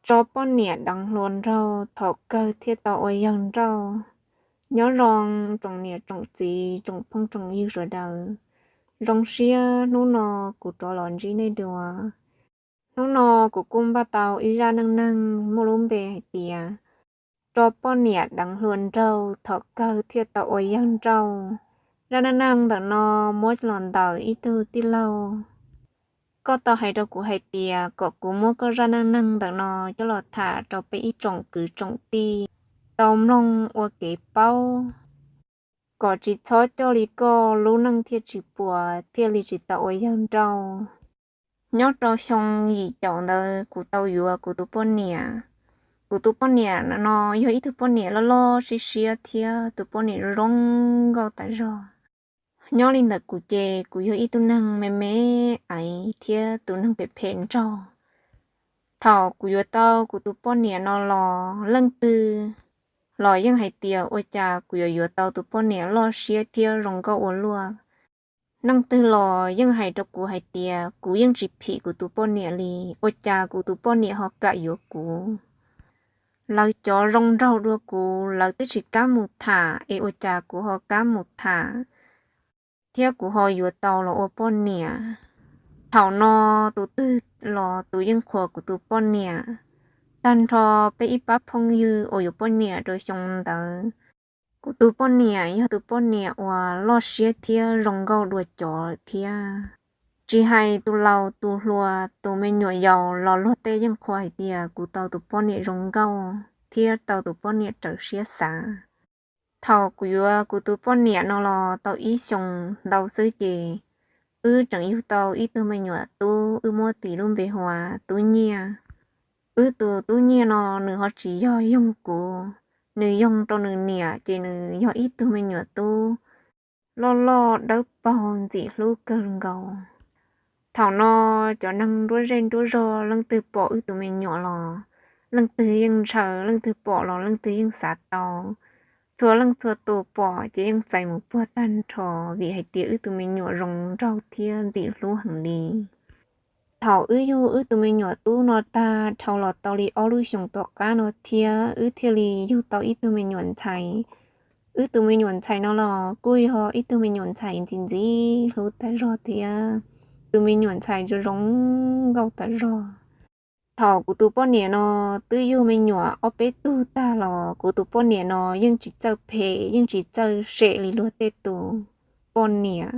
Tso poj niam deev hluas nraug, thaum kawg thiaj tau ua yawg nrauj. Nyob zoo tsoom niam tsoom txiv tsoom phooj tsoom ywg sawv daws. Zoo siab hnub no kuv rov los ntsib nej dua. Hnub no kuv kuj npaj tau ib zaj neej neeg muaj lub npe hais tias tso poj niam deev hluas nraug, thaum kawg thiaj tau ua yawg nrauj. Zaj neej neeg ntawm no muab los ntawm ib tug tij laug. Koj tau hais rau kuv hais tias kom kuv muab koj zaj neej neeg ntawm no coj los tham rau peb ib tsoom kwv tsoom tij tau mloog ua kev paub, kom tsis txhob coj li koj lub neej thiaj tsis puas thiaj li tsis tau ua yawg nrauj. Nyob rau xyoo yim caum ntawd kuv tau yuav kuv tus poj niam. Kuv tus poj niam no yog ib tug poj niam loj loj siab siab thiab tus poj niam zoo zoo nkauj tas zog. Nyob li ntawm kuv ces kuv yog ib tug neeg me me aiv thiab tus neeg phem phem nraug. Thaum kuv yuav tau kuv tus poj niam no los leej twg los yeej hais tias ua cas kuv yuav yuav tau tus poj niam loj siab thiab zoo nkauj ua luaj. Leej twg los yeej hais rau kuv hais tias kuv yeej tsis phim kuv tus poj niam li, ua cas kuv tus poj niam ho kam yuav kuv. Lawv cov zoo nraug dua kuv lawv twb tsis kam mus tham es ua cas kuv ho kam mus tham thiab kuv ho yuav tau los ua poj niam. Thaum no tus twg los tus yeej qhuas kuv tus poj niam. Tag nrho peb ib pab phooj ywg uas yuav poj niam rau xyoo ntawd, kuv tus poj niam yog tus poj niam uas loj siab thiab zoo nkauj dua cov lawm thiab. Tsis hais tus laus tus hluas tus me nyuam yaus los luag tej yeej qhuas hais tias kuv tau tus poj niam zoo nkauj thiab tau tus poj niam raws siab xav. Thaum kuv yuav kuv tus poj niam no los tau ib xyoos ntau xwb ces wb tseem yug tau ib tug me nyuam tub, wb muab tis lub npe hu ua Tub Nyiaj. Wb tus Tub Nyiaj no nws ho tsis yog yoog kuv, nws yoog rau nws niam ces nws yog ib tug me nyuam tub loj loj dawb paug ntxim hlub kawg nkaus. Thaum no cov neeg nruab zej nruab zog leej twg pom wb tus me nyuam los leej twg yeej ntshaw, leej twg pom los leej twg yeej xav tau. Txhua leej txhua tus pom ces yeej txais mus puag tag nrho vim hais tias wb tus me nyuam zoo nraug thiab ntxim hlub heev li. Thaum wb yug wb tus me nyuam tub no tag dhau los tau li ob lub xyoos tom qab no thiab wb thiaj li yug tau ib tug me nyuam ntxhais. Wb tus me nyuam ntxhais no los kuj yog ib tug me nyuam ntxhais ntxim ntxim hlub tag zog thiab tus me nyuam ntxhais zoo zoo nkauj tag zog. Thaum kuv tus poj niam no twb yug me nyuam ob peb tug tag los kuv tus poj niam no yeej tsis txawj phem yeej tsis txawj sem li luag tej tus poj niam.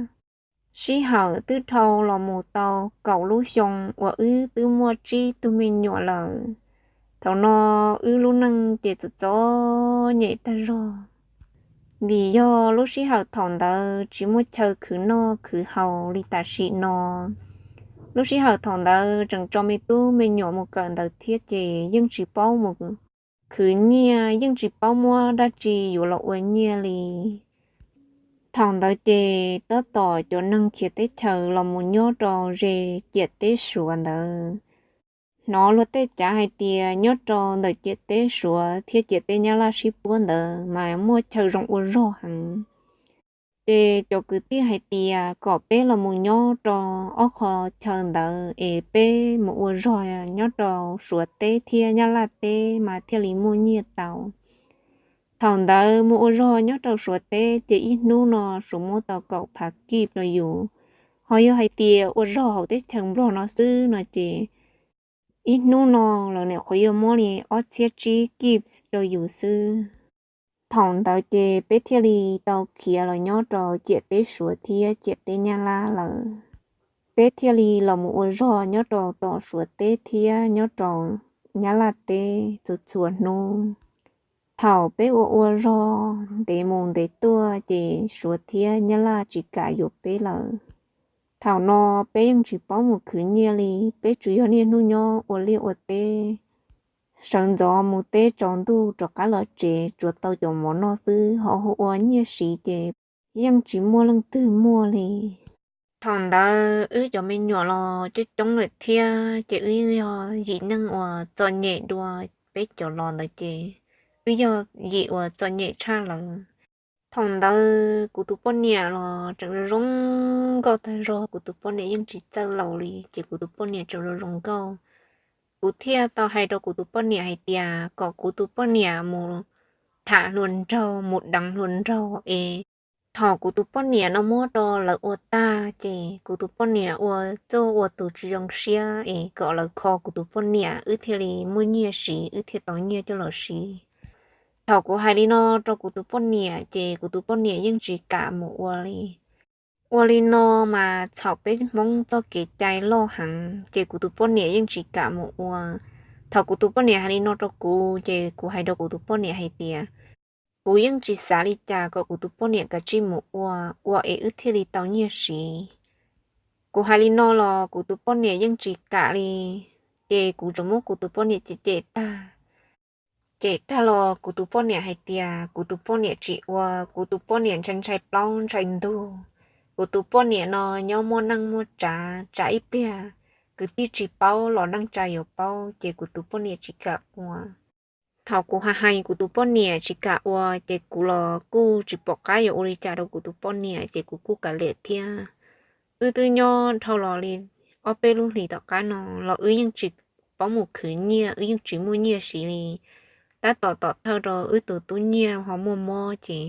Sij hawm twb dhau los mus tau kaum lub xyoo uas wb twb muaj tsib tug me nyuam lawm. Thaum no wb lub neej ces txom txom nyem tag zog, vim yog lub sij hawm thaum ntawd tsis muaj chaw khwv noj khwv haus li tam sim no. Lub sij hawm thaum ntawd tseem tso me tub me nyuam mus kawm ntawv thiab ces yeej tsis paub mus khwv nyiaj, yeej tsis paub muab dab tsi yuav los ua nyiaj li. Thaum ntawd ces tab tom cov neeg khiav teb chaws los mus nyob rau ze ciam teb Suav ntawd. Hnov luag tej cav hais tias nyob rau ntawm ciam teb Suav thiab ciam teb Nyab Laj sib puab ntawd mas muaj chaw zoo ua zog heev. Ces cov kwv tij hais tias kom peb los mus nyob rau ob qho chaw ntawd es peb mus ua zog nyob rau Suav teb thiab Nyab Laj teb mas thiaj li muaj nyiaj tau. Thaum ntawd mus ua zog nyob rau Suav teb ces ib hnub no Suav muab tau kaum phav kib rau yus, ho yog hais tias ua zog hauv teb chaws Nplog no xwb no ces ib hnub no lawv nyuam qhuav yuav muab li ob txhiab tsib kib rau yus xwb. Thaum ntawd ces peb thiaj li tau khiav los nyob rau ciam teb Suav thiab ciam teb Nyab Laj lawm. Peb thiaj li los mus ua zog nyob rau tom Suav teb thiab nyob rau Nyab Laj teb txhua txhua hnub. Thaum peb ua ua zog ntev mus ntev tuaj ces Suav thiab Nyab Laj tsis kam yuav peb lawm. Thaum no peb yeej tsis paub mus khwv nyiaj li, peb tsuas yog niaj hnub nyob ua liaj ua teb, sawv ntxov mus teb tsaus ntuj rov qab los tsev tsuas tau cov mov noj xwb, ho hu ua nyiaj siv ces yeej tsis muaj leej twg muaj li. Thaum ntawd wb cov me nyuam los coob coob lawm thiab ces wb yeej yog yim neeg uas txom nyem dua peb cov los ntawd ces wb yog yim uas txom nyem tshaj lawm. Thaum ntawd kuv tus poj niam los tseem zoo zoo nkauj tag zog, kuv tus poj niam yeej tsis txawj laus li ces kuv tus poj niam tseem zoo zoo nkauj. Kuv thiaj tau hais rau kuv tus poj niam hais tias kom kuv tus poj niam mus tham hluas nraug, mus deev hluas nraug es thaum kuv tus poj niam no muab rau lawv ua tag ces kuv tus poj niam ua txuj ua tus tsis zoo siab es kom lawv kho kuv tus poj niam wb thiaj li muaj nyiaj siv, wb thiaj tau nyiaj coj los siv. Thaum kuv hais li no rau kuv tus poj niam ces kuv tus poj niam yeej tsis kam mus ua li. Ua li no mas txhaum peb Hmoob txoj kev cai loj heev ces kuv tus poj niam yeej tsis kam mus ua. Thaum kuv tus poj niam hais li no rau kuv ces kuv hais rau kuv tus poj niam hais tias kuv yeej tsis xav li cas, kom kuv tus poj niam kav tsij mus ua, ua es wb thiaj li tau nyiaj siv. Kuv hais li no los kuv tus poj niam yeej tsis kam li, ces kuv tsuas muab kuv tus poj niam cem cem tag. Cem tag los kuv tus poj niam hais tias kuv tus poj niam tsis ua, kuv tus poj niam ntshai ntshai plaub ntshai ntug. Kuv tus poj niam no nyob muaj neej muaj tsav, tsam ib pliag kwv tij tsis paub los neej tsa yuav paub ces kuv tus poj niam tsis kam ua. Thaum kuv hais hais kuv tus poj niam tsis kam ua ces kuv los kuj tsis pom qab yuav ua li cas rau kuv tus poj niam ces kuv kuj kav liam thiab. Wb twb nyob dhau los li ob peb lub hlis tom qab no los wb yeej tsis paub mus khwv nyiaj, wb yeej tsis muaj nyiaj siv li. Tab tom tom thawj rau wb tus tub nyiaj ho muaj mob ces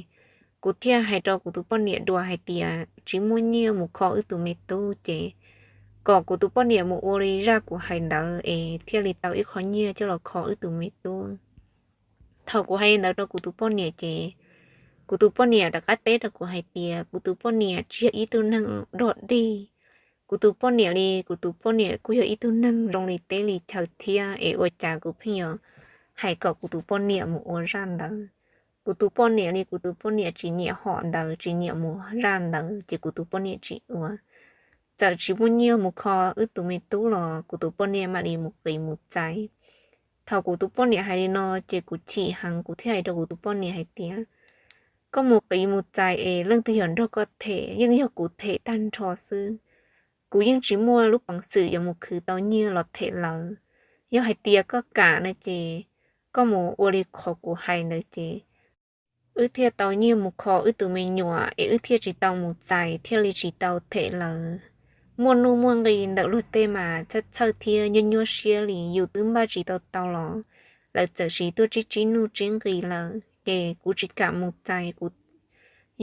kuv thiaj hais rau kuv tus poj niam dua hais tias tsis muaj nyiaj mus kho wb tus me tub ces kom kuv tus poj niam mus ua li zaj kuv hais ntawd es thiaj li tau ib qho nyiaj coj los kho wb tus me tub. Thaum kuv hais li ntawd rau kuv tus poj niam ces kuv tus poj niam rov qab teb rau kuv hais tias kuv tus poj niam tsis yog ib tug neeg dog dig. Kuv tus poj niam li, kuv tus poj niam kuj yog ib tug neeg zoo li teb li chaw thiab es ua cas kuv pheej yuav hais kom kuv tus poj niam mus ua zaj ntawd. Kuv tus poj niam li, kuv tus poj niam tsis nyiam hom ntawd, tsis nyiam mus zaj ntawd ces kuv tus poj niam tsis ua. Txawm tsis muaj nyiaj mus kho wb tus me tub los kuv tus poj niam mam li mus qiv mus txais. Thaum kuv tus poj niam hais li no ces kuv chim heev, kuv thiaj hais rau kuv tus poj niam hais tias koj mus qiv mus txais es leej twg yog nrog koj them? Yeej yog kuv them tag nrho xwb. Kuv yeej tsis muaj lub peev xwm yuav mus khwv tau nyiaj los them lawv. Yog hais tias koj kam no ces koj mus ua li qhov kuv hais ntawd ces wb thiaj tau nyiaj mus kho wb tus me nyuam es wb thiaj tsis tau mus txais thiaj li tsis tau them lawv. Muaj nuj muaj nqis ntawm luag tej mas txhawj txhawj thiab nyuaj nyuaj siab li, yus twb npaj tsis tau tau los lawv txawm siv tuaj tsib tsib nuj tsib nqis lawm ces kuv tsis kam mus txais, kuv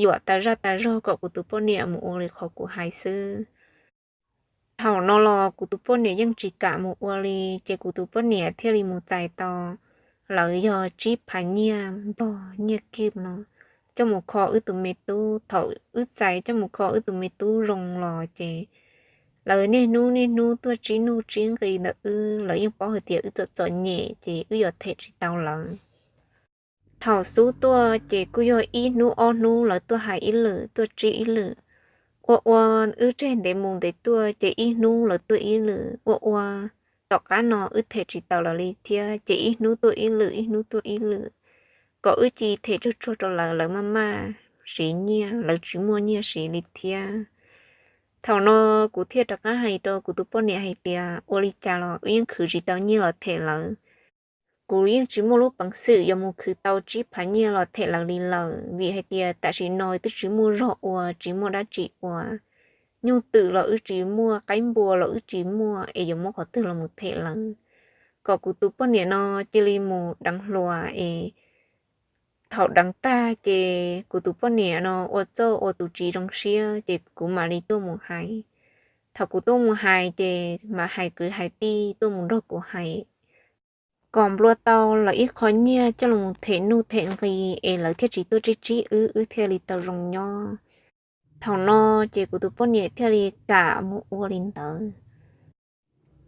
yuam tas zaj tas zog kom kuv tus poj niam mus ua li qhov kuv hais xwb. Thaum no los kuv tus poj niam yeej tsis kam mus ua li, ces kuv tus poj niam thiaj li mus txais tau lawv yog tsib phav nyiaj nplog nyiaj kib no coj mus kho wb tus me tub. Thaum wb txais coj mus kho wb tus me tub zoo los ces lawv niaj hnub niaj hnub tuaj tsib nuj tsib nqis ntawm wb, lawv yeej paub hais tias wb txom txom nyem ces wb yuav them tsis tau lawv. Thaum xub tuaj ces kuj yog ib hnub ob hnub lawv tuaj hais ib lwm, tuaj tsib ib lwm. Ua ua wb tseg ntev mus ntev tuaj ces ib hnub lawv tuaj ib lwm. Ua ua tom qab no wb them tsis tau lawv li thiab ces ib hnub tuaj ib lwm, ib hnub tuaj ib lwm, kom wb cia them tsuag tsuag rau lawv, lawv maj maj siv nyiaj, lawv tsis muaj nyiaj siv li thiab. Thaum no kuv thiaj rov qab hais rau kuv tus poj niam hais tias ua li cas los wb yeej khwv tsis tau nyiaj los them lawv. Kuv yeej tsis muaj lub peev xwm yuav mus khwv tau tsib phav nyiaj los them lawv li lawm, vim hais tias tam sim no twb tsis muaj zog ua, tsis muaj dab tsi ua. Nyuj twm los wb tsis muaj, qaib npua los wb tsis muaj, es yuav muab qhov twg los mus them lawv. Kom kuv tus poj niam no cia li mus deev hluas es thaum deev tag ces kuv tus poj niam no ua txuj ua tus tsis zoo siab ces kuv mam li tuaj mus hais. Thaum kuv tuaj mus hais ces mam hais kwv hais tij tuaj mus nrog kuv hais kom nplua tau lawv ib qho nyiaj coj los them nuj them nqi es lawv thiaj tsis tuaj tsib tsib wb, wb thiaj li tau zoo nyob. Thaum no ces kuv tus poj niam thiaj li kam mus ua li ntawd.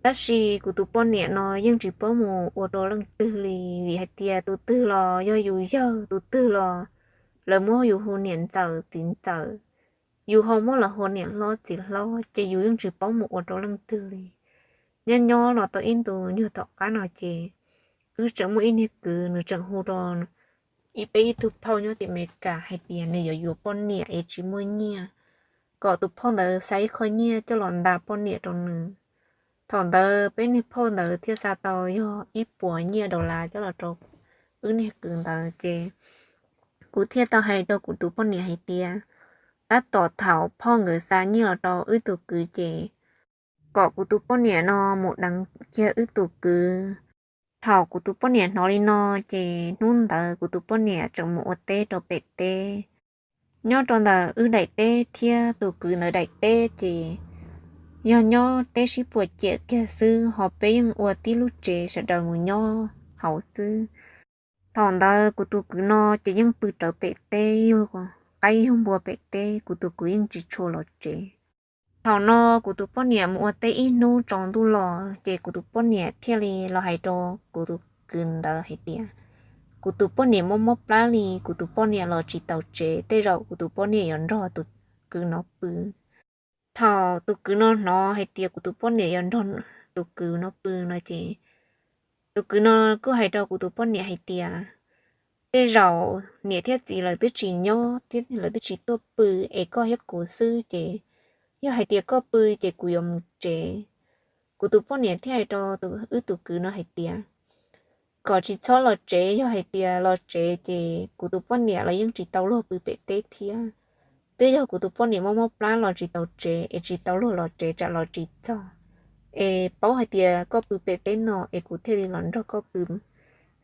Tab sis kuv tus poj niam no yeej tsis paub mus ua rau leej twg li, vim hais tias tus twg los yog yus yawg, tus twg los lawv muab yus hu niam ntxawm txiv ntxawm, yus ho muab lawv hu niam hlob txiv hlob, ces yus yeej tsis paub mus ua rau leej twg li. Nyob nyob los tau ib ntus nyuag tom qab no ces wb tseem muaj ib niag kwv, nws tseem hu rau ib peb ib tug phauj nyob tim Amelikas hais tias nws yuav yuav poj niam es tsis muaj nyiaj, kom tus phauj ntawd xa ib qho nyiaj coj los nta poj niam rau nws. Thaum ntawd peb niag phauj ntawd thiaj xa tau yog ib puas nyiaj dollar coj los rau wb niag kwv ntawd ces kuv thiaj tau hais rau kuv tus poj niam hais tias tab tom thaum phauj nkawd xa nyiaj los rau wb tus kwv ces kom kuv tus poj niam no mus deev kiag wb tus kwv. Thaum kuv tus poj niam hnov li no, ces hnub ntawd kuv tus poj niam tseem mus ua teb rau pem teb. Nyob rau ntawm wb daim teb thiab tus kwv ntawd daim teb ces yog nyob teb sib puas ciam kiag xwb, ho peb yeej ua tib lub tsev sawv daws mus nyob hauv xwb. Thaum ntawd kuv tus kwv no ces yeej pw rawv pem teb, yug qaib yug npua pem teb, kuv tus kwv yeej tsis tshua los tsev. Thaum no kuv tus poj niam mus ua teb ib hnub tsaus ntuj los, ces kuv tus poj niam thiaj li los hais rau kuv tus kwv ntawd hais tias, kuv tus poj niam mob mob plab li, kuv tus poj niam los tsis tau tsev, tej zaum kuv tus poj niam yuav nrog tus kwv no pw. Thaum tus kwv no hnov hais tias kuv tus poj niam yuav nrog tus kwv no pw no ces tus kwv no kuj hais rau kuv tus poj niam hais tias, tej zaum niam thiab txiv lawv twb tsis nyob thiab lawv twb tsis tuaj pw, es koj thiab kuv xwb ces yog hais tias koj pw ces kuv yuav mus tsev. Kuv tus poj niam thiaj hais rau wb tus kwv no hais tias, kom tsis txhob los tsev, yog hais tias los tsev ces kuv tus poj niam los yeej tsis tau luag pw pem teb thiab. Twb yog kuv tus poj niam mob mob plab los tsis tau tsev, es tsis tau luag los tsev tsam los tsis txog, es paub hais tias koj pw pem teb no es kuv thiaj li los nrog koj pw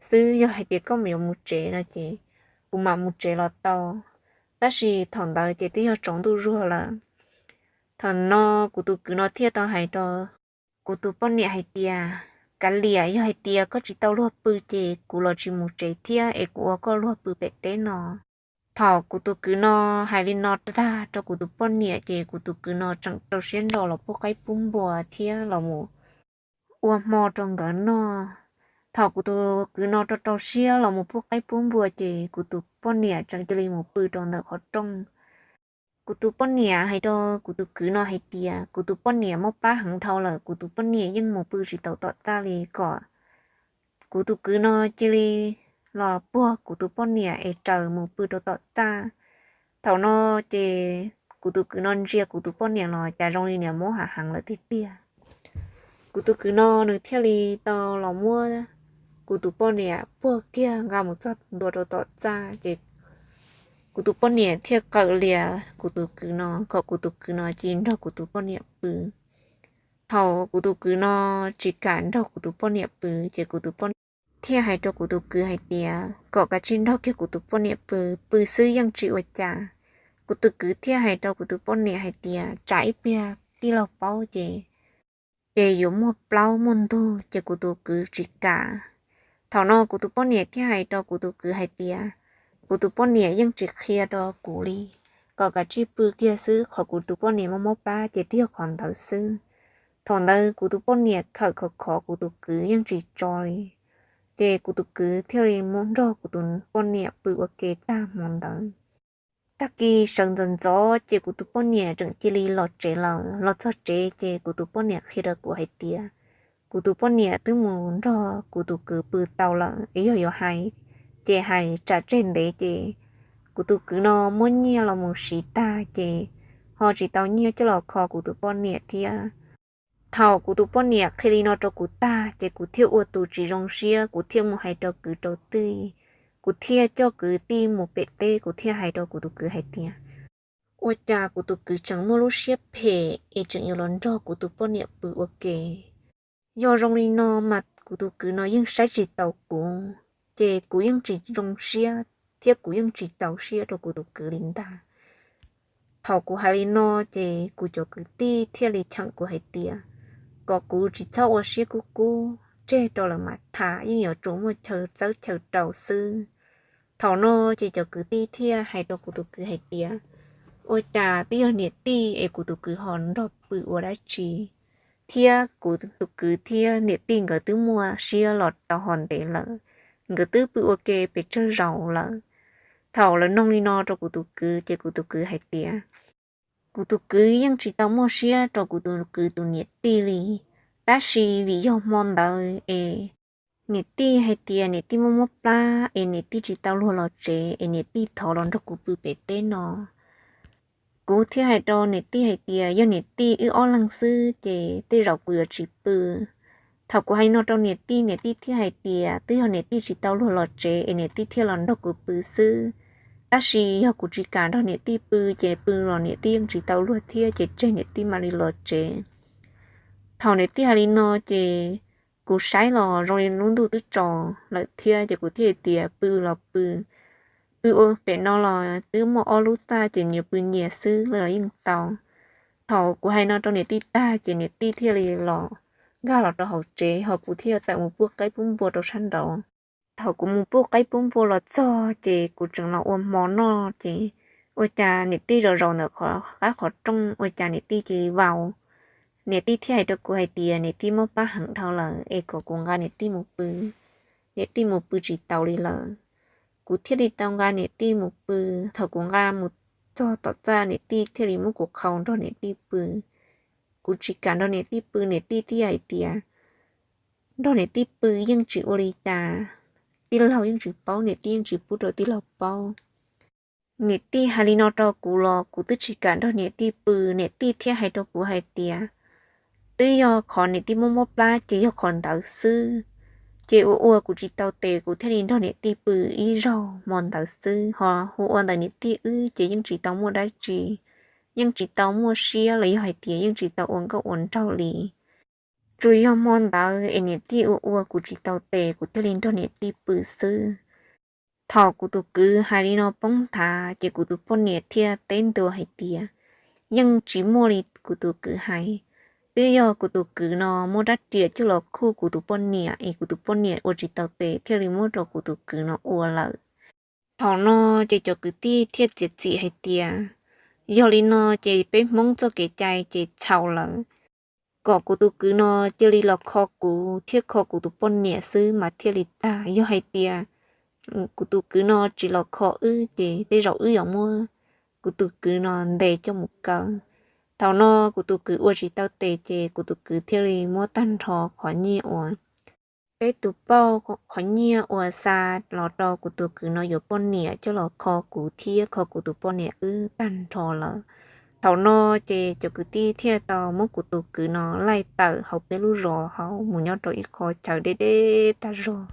xwb, yog hais tias koj yuav mus tsev no ces kuv mam mus tsev los tau. Tab sis thaum ntawd ces twb yog tsaus ntuj zuag lawm. Thaum no kuv tus kwv no thiaj tau hais rau kuv tus poj niam hais tias, kav liam, yog hais tias koj tsis tau luag pw ces kuv los tsis mus tsev thiab, es kuv ua koj luag pw pem teb no. Thaum kuv tus kwv no hais li no tag rau kuv tus poj niam ces kuv tus kwv no tseem rau siab ntso los pub qaib pub npua thiab los mus ua hmo rau nkawd noj. Thaum kuv tus kwv no rau rau siab los mus pub qaib pub npua ces kuv tus poj niam tseem cia li mus pw rau ntawm qhov rooj. Kuv tus poj niam hais rau kuv tus kwv no hais tias kuv tus poj niam mob plab heev dhau lawm, kuv tus poj niam yeej mus pw tsis tau tom txaj li, kom kuv tus kwv no cia li los puag kuv tus poj niam es raws mus pw rau tom txaj. Thaum no ces kuv tus kwv no ntsia kuv tus poj niam los cas zoo li niam mob hav heev lawm tiag tiag. Kuv tus kwv no nws thiaj li tau los muab kuv tus poj niam puag kiag nqa mus txog ntua rau tom txaj ces kuv tus poj niam thiaj qawm lias kuv tus kwv no kom kuv tus kwv no cia li nrog kuv tus poj niam pw. Thaum kuv tus kwv no tsis kam nrog kuv tus poj niam pw ces kuv tus poj niam thiaj hais rau kuv tus kwv hais tias kom kav tsij nrog kiag kuv tus poj niam pw, pw xwb yeej tsis ua cas. Kuv tus kwv thiaj hais rau kuv tus poj niam hais tias tsam ib pliag tij laug paub ces, ces yuav muaj plaub muaj ntug, ces kuv tus kwv tsis kam. Thaum no kuv tus poj niam thiaj hais rau kuv tus kwv hais tias kuv tus poj niam yeej tsis qhia rau kuv li, kom kav tsij pw kiag xwb, qhov kuv tus poj niam mob mob plab ces twb yog qhov ntawd xwb. Thaum ntawd kuv tus poj niam khawm khov khov kuv tus kwv yeej tsis tso li, ces kuv tus kwv thiaj li mus nrog kuv tus poj niam pw ua ke tag hmo ntawd. Tag kis sawv ntxov ntxov ces kuv tus poj niam tseem cia li los tsev lawm. Los txog tsev ces kuv tus poj niam qhia rau kuv hais tias kuv tus poj niam twb mus nrog kuv tus kwv pw tau lawm, es yog yuav hais ces hais tsam tseg ntev ces kuv tus kwv no muab nyiaj los mus siv tag ces ho tsis tau nyiaj coj los kho kuv tus poj niam thiab. Thaum kuv tus poj niam qhia li no rau kuv tag ces kuv thiaj ua tus tsis zoo siab, kuv thiaj mus hais rau kwv rau tij. Kuv thiaj coj kwv tij mus pem teb, kuv thiaj hais rau kuv tus kwv hais tias ua cas kuv tus kwv tseem muaj lub siab phem es tseem yuav los nrog kuv tus poj niam pw ua ke. Yog zoo li no mas kuv tus kwv no yeej saib tsis taus kuv, ces kuv yeej tsis zoo siab thiab kuv yeej tsis txaus siab rau kuv tus kwv li ntag. Thaum kuv hais li no ces kuv cov kwv tij thiaj li cheem kuv hais tias kom kuv tsis txhob ua siab kub kub, tseg rau lawv mam tham, yeej yuav tsum muaj chaw txawb chaw rau xwb. Thaum no ces cov kwv tij thiaj hais rau kuv tus kwv hais tias ua cas twb yog niam tij es kuv tus kwv ho nrog pw ua dab tsi, thiab kuv tus kwv thiab niam tij nkawd twb muaj siab los tau ho ntev lawm, nkawd twb pw ua ke pes tsawg zaus lawm. Thaum lawv nug li no rau kuv tus kwv ces kuv tus kwv hais tias kuv tus kwv yeej tsis tau muaj siab rau kuv tus kwv tus niam tij li, tab sis vim yog hmo ntawd es niam tij hais tias niam tij muaj muab plab es niam tij tsis tau luag los tsev es niam tij thov los nrog kuv pw pem teb no. Kuv thiaj hais rau niam tij hais tias yog niam tij wb ob leeg xwb ces tej zaum kuv yuav tsis pw. Thaum kuv hais no rau niam tij, niam tij thiaj hais tias twb yog niam tij tsis tau luag los tsev es niam tij thiaj los nrog kuv pw xwb, tab sis yog kuv tsis kam nrog niam tij pw ces pw los niam tij yeej tsis tau luag thiab ces tseg niam tij mam li los tsev. Thaum niam tij hais li no ces kuv saib los zoo li lub ntuj twb tsaus lawm thiab ces kuv thiaj hais tias pw los pw, pw ua pem no los twb muaj ob lub txaj ces nyias pw nyias xwb los yeej tau. Thaum kuv hais no rau niam tij tag ces niam tij thiaj li los nkag los rau hauv tsev ho kuv thiaj tawm mus pub qaib pub npua rau sab nraud. Thaum kuv mus pub qaib pub npua los txog ces kuv tseem los ua hmo noj ces ua cas niam tij zaum zaum ntawm qhov qab qhov rooj ua cas niam tij cia li vau. Niam tij thiaj hais rau kuv hais tias niam tij mob plab heev dhau lawm es kom kuv nqa niam tij mus pw, niam tij mus pw tsis taus li lawm. Kuv thiaj li tau nqa niam tij mus pw. Thaum kuv nqa mus txog tom txaj niam tij thiaj li muab kuv qhau nrog niam tij pw. Kuv tsis kam nrog niam tij pw, niam tij thiaj hais tias nrog niam tij pw yeej tsis ua li cas, tij laug yeej tsis paub, niam tij yeej tsis pub rau tij laug paub. Niam tij hais li no rau kuv los kuv twb tsis kam nrog niam tij pw, niam tij thiaj hais rau kuv hais tias twb yog qhov niam tij mob mob plab ces yog qhov ntawd xwb. Ces ua ua kuv tsis tau tes kuv thiaj li nrog niam tij pw ib zaug hmo ntawd xwb, ho hu ua ntawm niam tij wb ces yeej tsis tau muaj dab tsi, yeej tsis tau muaj siab los yog hais tias yeej tsis tau ua nkauj ua nraug li. Tsuas yog hmo ntawd es niam tij ua ua kuv tsis tau tes kuv thiaj li nrog niam tij pw xwb. Thaum kuv tus kwv hais li no poob nthav ces kuv tus poj niam thiaj teb ntua hais tias yeej tsis muaj li kuv tus kwv hais, twb yog kuv tus kwv no muab rab riam coj los khuj kuv tus poj niam es kuv tus poj niam ua tsis tau tes thiaj li muab rau kuv tus kwv no ua lawm. Thaum no ces cov kwv tij thiaj txiav txim hais tias yog li no ces peb Hmoob txoj kev cai ces txhaum lawm, kom kuv tus kwv no cia li los kho kuv thiab kho kuv tus poj niam xwb mas thiaj li tag. Yog hais tias kuv tus kwv no tsis los kho wb ces tej zaum wb yuav muab kuv tus kwv no ntes coj mus kaw. Thaum no kuv tus kwv ua tsis tau tes ces kuv tus kwv thiaj li muab tag nrho qhov nyiaj uas peb tus pauj qhov nyiaj uas xa los rau kuv tus kwv no yuav poj niam coj los kho kuv thiab kho kuv tus poj niam wb tag nrho lawm. Thaum no ces cov kwv tij thiaj tau muab kuv tus kwv no laij tawm hauv peb lub zos hauv mus nyob rau ib qho chaw deb deb tag zog,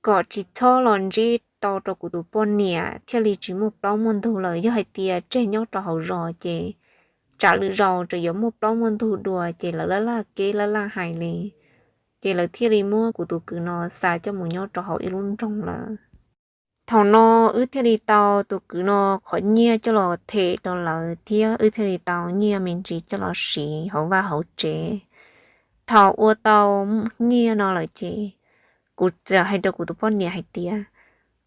kom tsis txhob los ntsib tau rau kuv tus poj niam thiaj li tsis muaj plaub muaj ntug lawm. Yog hais tias tseg nyob rau hauv zos ces tsam lwm zaus tseem yuav muaj plaub muaj ntug dua ces lawv laj laj keb laj laj hais li, ces lawv thiaj li muab kuv tus kwv no xa coj mus nyob rau hauv ib lub nroog lawm. Thaum no wb thiaj li tau tus kwv no qhov nyiaj coj los them rau lawv thiab wb thiaj li tau nyiaj me ntsis coj los siv hauv vaj hauv tsev. Thaum ua tau nyiaj no lawm ces kuv txawm hais rau kuv tus poj niam hais tias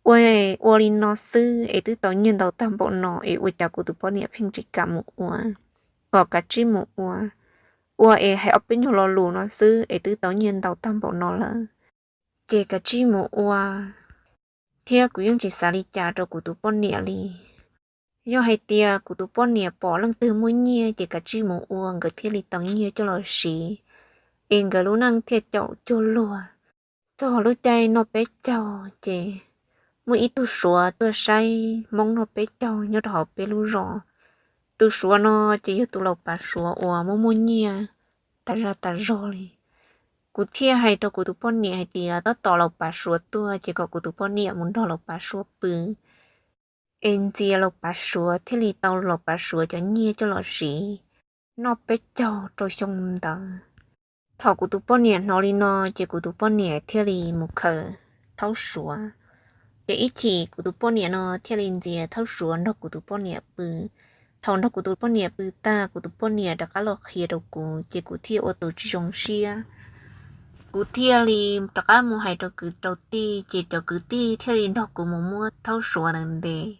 ua, ua li no xwb es twb tau nyiaj ntau tag npaum no es ua cas kuv tus poj niam pheej tsis kam mus ua, kom kav tsij mus ua, ua es hais ob peb nyuag lo lus no xwb es twb tau nyiaj ntau tag npaum no lawm, ces kav tsij mus ua, thiab kuv yeej tsis xav li cas rau kuv tus poj niam li. Yog hais tias kuv tus poj niam pom leej twg muaj nyiaj ces kav tsij mus ua nkawd thiaj li tau nyiaj coj los siv, es nkawd lub neej thiaj caum cuag luag. Txog lub caij noj peb caug ces muaj ib tug Suav tuaj saib Hmoob noj peb caug nyob rau hauv peb lub zos. Tus Suav no ces yog tus laus pav Suav uas muaj muaj nyiaj tas zaj tas zog li. Kuv thiaj hais rau kuv tus poj niam hais tias tab tom laus pav Suav tuaj ces kom kuv tus poj niam mus nrog laus pav Suav pw, es ntxias laus pav Suav thiaj li tau laus pav Suav cov nyiaj coj los siv noj peb caug rau xyoo ntawd. Thaum kuv tus poj niam hnov li no ces kuv tus poj niam thiaj li mus khaws thaub Suav. Ces ib chim kuv tus poj niam no thiaj li ntxias thaub Suav nrog kuv tus poj niam pw. Thaum nrog kuv tus poj niam pw tag kuv tus poj niam rov qab los qhia rau kuv ces kuv thiaj ua tus tsis zoo siab. Kuv thiaj li rov qab mus hais rau kwv rau tij ces cov kwv tij thiaj li nrog kuv mus muab thaub Suav ntawd ntes.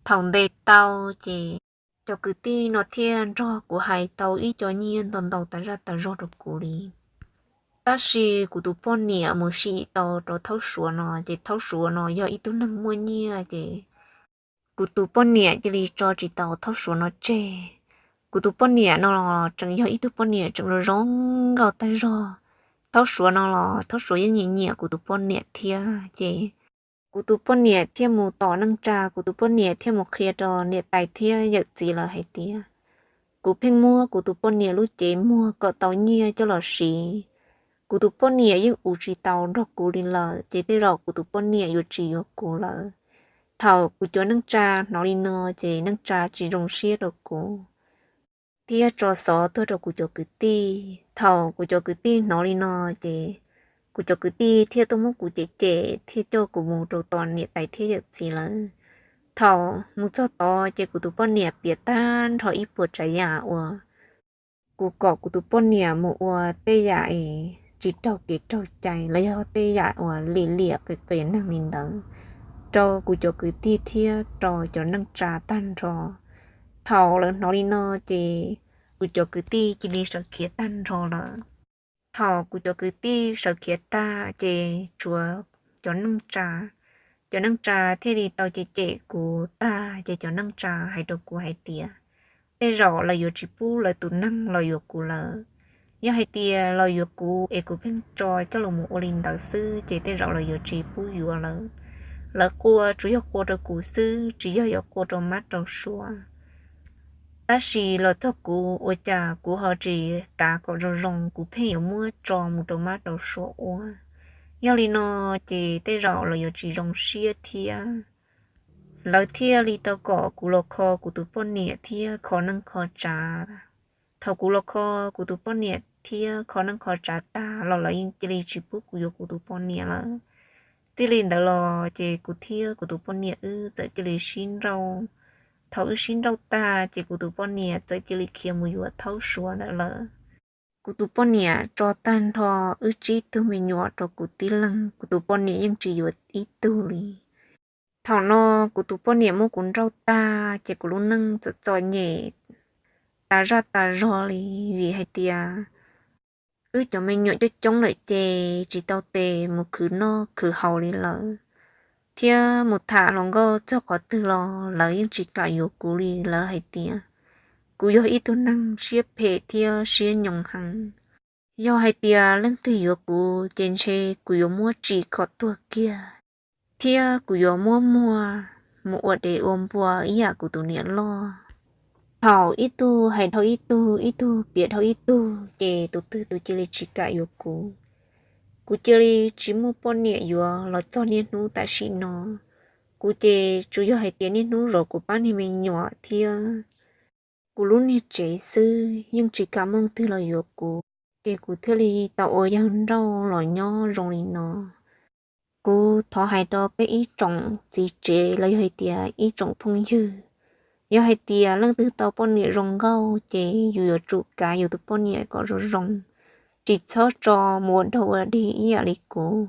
Thaum ntes tau ces cov kwv tij no thiaj nrog kuv hais tau ib co nyiaj ntau ntau tas zaj tas zog rau kuv li. Tab sis kuv tus poj niam mus sim tau rau thaub Suav no ces thaub Suav no yog ib tug neeg muaj nyiaj ces kuv tus poj niam cia li tso tsis tau thaub Suav no tseg. Kuv tus poj niam no los tseem yog ib tug poj niam tseem zoo zoo nkauj tag zog. Thaub Suav no los thaub Suav yeej nyiam nyiam kuv tus poj niam thiab ces kuv tus poj niam thiaj mus tom neej tsa, kuv tus poj niam thiaj mus qhia rau niam tais thiab yawm txiv lawv hais tias kuv pheej muab kuv tus poj niam lub cev muag kom tau nyiaj coj los siv. Kuv tus poj niam yeej ua tsis tau nrog kuv li lawm ces tej zaum kuv tus poj niam yuav tsis yuav kuv lawm. Thaum kuv cov neej tsa hnov li no ces neej tsa tsis zoo siab rau kuv thiab tso xov tuaj rau kuv cov kwv tij. Thaum kuv cov kwv tij hnov li no ces kuv cov kwv tij thiaj tuaj muab kuv cem cem thiaj coj kuv mus rau tom niam tais thiab yawm txiv lawm. Thaum mus txog tod ces kuv tus poj niam piav tag nrho ib puas tsav yam uas kuv kom kuv tus poj niam mus ua tej yam es tsis raug kev raug cai los yog tej yam uas lim liam qias qias neeg li ntawd rau kuv cov kwv tij thiab rau cov neej tsa tag nrho. Thaum lawv hnov li no ces kuv cov kwv tij cia li sawv khiav tag nrho lawm. Thaum kuv cov kwv tij sawv khiav tag ces tshuav cov neej tsa. Cov neej tsa thiaj li tau cem cem kuv tag ces cov neej tsa hais rau kuv hais tias tej zaum lawv yuav tsis pub lawv tus neeg los yuav kuv lawm. Yog hais tias los yuav kuv es kuv pheej tso coj los mus ua li ntawd xwb ces tej zaum lawv yuav tsis pub yuav lawm. Lawv qua tsuas yog qua rau kuv xwb, tsis yog yuav qua rau mab rau suav. Tab sis los txog kuv ua cas kuv ho tsis kav kom zoo zoo, kuv pheej yuav muab tso mus rau mab rau suav ua. Yog li no ces tej zaum los yuav tsis zoo siab thiab. Lawv thiaj li tau kom kuv los kho kuv tus poj niam thiab kho neej kho tsav. Thaum kuv los kho kuv tus poj niam thiab kho neej kho tsav tag los lawv yeej cia li tsis pub kuv yuav kuv tus poj niam lawm. Txij li ntawd los ces kuv thiab kuv tus poj niam wb txawm cia li sib nrauj. Thaum wb sib nrauj tag ces kuv tus poj niam txawm cia li khiav mus yuav thaub suav ntawd lawm. Kuv tus poj niam tso tag nrho wb tsib tug me nyuam rau kuv tib leeg, kuv tus poj niam yeej tsis yuav ib tug li. Thaum no kuv tus poj niam muab kuv nrauj tag ces kuv lub neej txom txom nyem tas zaj tas zog li, vim hais tias wb cov me nyuam coob coob lawm ces tsis tau tes mus khwv noj khwv haus li lawm, thiab mus tham hluas nkauj txog qhov twg los lawv yeej tsis kam yuav kuv li. Lawv hais tias kuv yog ib tug neeg siab phem thiab siab nyoos heev. Yog hais tias leej twg yuav kuv ces ntshe kuv yuav muab tsim kom tuag kiag, thiab kuv yuav muab muag mus ua dev ua npua ib yam kuv tus niam loj. Thaum ib tug hais dhau ib tug, ib tug piav dhau ib tug ces tus twg tus cia li tsis kam yuav kuv. Kuv cia li tsis muaj poj niam yuav los txog niaj hnub tam sim no. Kuv ces tsuas yog hais tias niaj hnub zov kuv pab niag me nyuam thiab kuv lub niag tsev xwb, yeej tsis kam muaj leej twg los yuav kuv, ces kuv thiaj li tau ua yawg nrauj los nyob zoo li no. Kuv thov hais rau peb ib tsoom txiv tsev los yog hais tias ib tsoom phooj ywg, yog hais tias leej twg tau poj niam zoo nkauj ces yus yuav tsum kav yus tus poj niam kom zoo zoo, tsis txhob tso mus ua dog ua dig ib yam li kuv.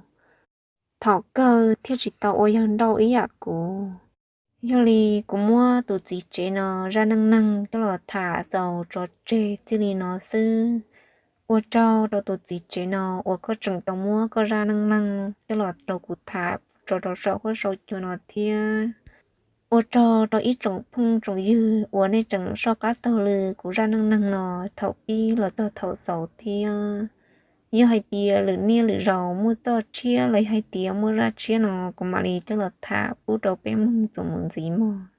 Thaum kawg thiaj tsis tau ua yawg nrauj ib yam kuv. Yog li kuv muab tus txiv tsev no zaj neej neeg coj los tham xaus tso tseg txij li no xwb. Ua tsaug rau tus txiv tsev no uas koj tseem tau muab koj zaj neej neeg coj los rau kuv tham tso rau saum huab saum cua no thiab. Ua tsaug rau ib tsoom phooj tsoom ywg uas nej tseem soj qab taug lw kuv zaj neej neeg no thaum pib los txog thaum xaus thiab. Yog hais tias lwm niaj lwm zaus muaj txoj tshiab los yog hais tias muaj zaj tshiab no kuv mam li coj los tham pub rau peb mloog txuas mus ntxiv mog.